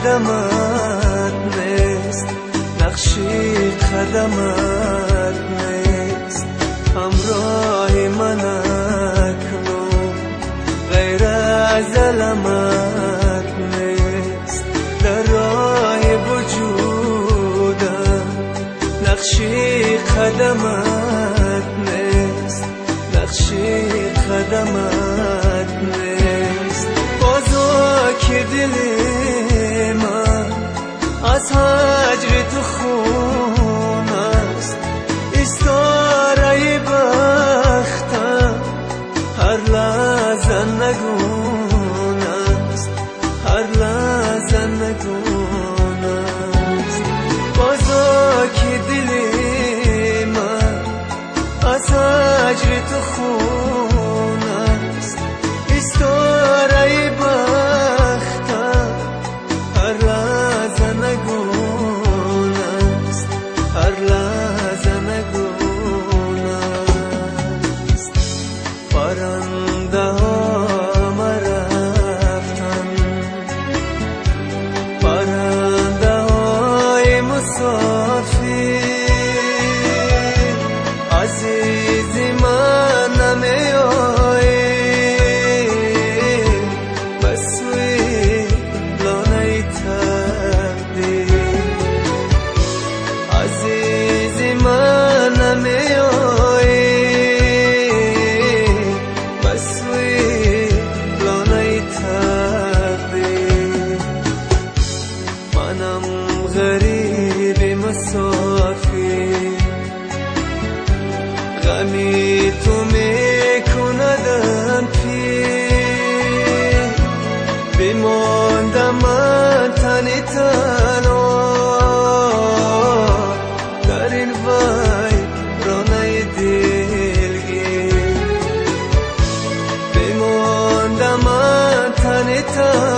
қадамат нест, нақши қадамат нест. Ҳамроҳи ман акнун ғайр аз аламат нест. Дар роҳи вуҷудам нақши қадамат нест, нақши қадамат нест. Бозо ки дили ман аз ҳаҷри ту хун аст, истораи бахтам ҳар лаҳза нагун аст, ҳар лаҳза нагун аст. Бозо ки дили ман аз ҳаҷри ту хун аст, истораи бахтам ҳар лаҳза нагун аст, ҳар лаҳза нагун аст. Парандаҳо марафтанд, парандаҳои мусофир, азизи ман намеоӣ ба сӯи лонаи тақдир. Азизи ман намеоӣ ба сӯи лонаи тақдир. Манам ғариби мусофир, ғами ту мекунадам пир. Бимондам ман тани танҳо дар ин вайронаи дилгир. Бимондам ман тани танҳо.